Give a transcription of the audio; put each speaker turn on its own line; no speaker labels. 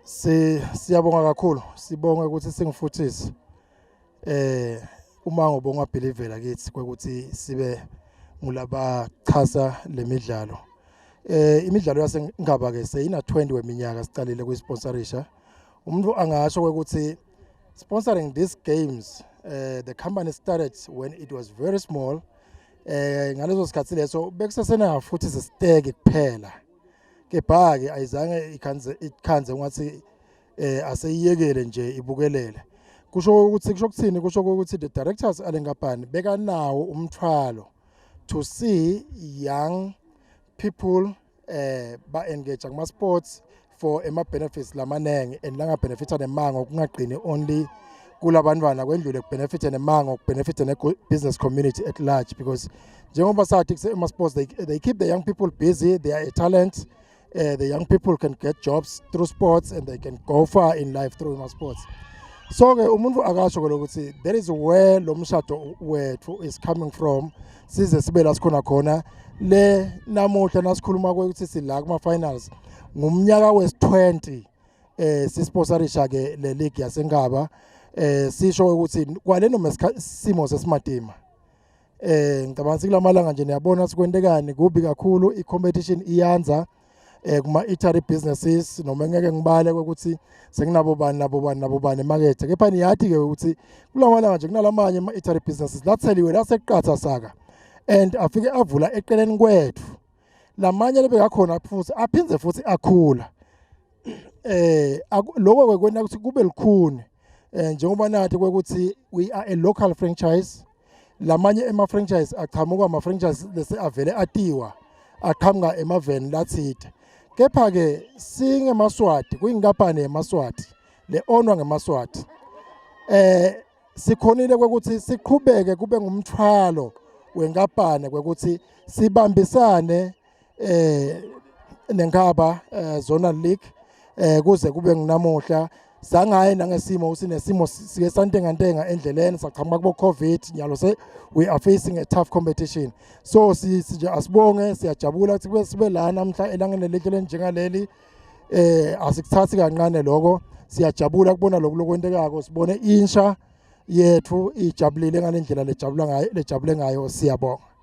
Si siyabonga kakhulu, sibonge ukuthi singifuthise. Uma ngobonga believela kithi kwekuthi sibe ngulabachasa lemidlalo. Imidlalo yaseNkhaba ke seyina 20 weminyaka sicalile kuyisponsorisha. Umuntu angasho ukuthi sponsoring these games, the company started when it was very small. Ngaleso sikhathi leso bekusesena futhi sisiteke kuphela. Kepha ke ayizange ikhanze ikhanze ungathi aseyiyekele nje ibukelele. Kusho ukuthi, kusho kuthini? Kusho ukuthi the directors alenkampani bekanawo umthwalo to see young people ba engage kuma sports for ema benefits lamanengi and langa benefita nemango, kungagqini only kulabantwana, kwendlule kubenefite nemango, kubenefite ne business community at large, because njengoba sathi kuse ema sports they keep the young people busy. They are a talent. The young people can get jobs through sports and they can go far in life through ema sports. So ke umuntu akasho ke lokuthi there is where lo mshado wethu is coming from, size sibe la sikhona khona le namuhla. Nasikhuluma ukuthi sila kuma finals, ngumnyaka wesi-20 sisponsorisha ke le league yaseNkhaba. Sisho ukuthi kwale noma simo sesimatima, ngicabanga ukuthi kulamalanga nje niyabona sikwentekani, kubi kakhulu, i-competition iyanza kuma eatery businesses, noma ngeke ngibale ukuthi sekunabo bani, nabo bani, nabo bani emakethe, kepha niyathi ke ukuthi kulamalanga nje kunalamanye ama eatery businesses latheliwe laseqatha saka and afike avula eqeleni kwethu. Lamanye lebekakhona futhi aphindze futhi akhula. Lokho ke kwena ukuthi kube lukhuni, njengoba nathi kwekuthi we are a local franchise, lamanye ema franchise achamuka ama franchise lese avele atiwa aqhamuka emaveni lathide. Kepha ke singemaswati, kuyinkampani yemaswati le onwa ngemaswati. Sikhonile kwekuthi siqhubeke kube ngumthwalo wenkampani kwekuthi sibambisane neNkhaba Zonal League kuze kube nginamuhla. Sangaye nangesimo usinesimo sike santengantenga endleleni, saqhamuka kubo Covid, nyalo se we are facing a tough competition. So si nje asibonge, siyajabula ukuthi kube sibe la namhla elangeni lelihle njengaleli. Asikuthathi kancane lokho, siyajabula kubona lokhu lokwentekako, sibone insha yethu ijabulile ngalendlela lejabula ngayo, lejabule ngayo. Siyabonga.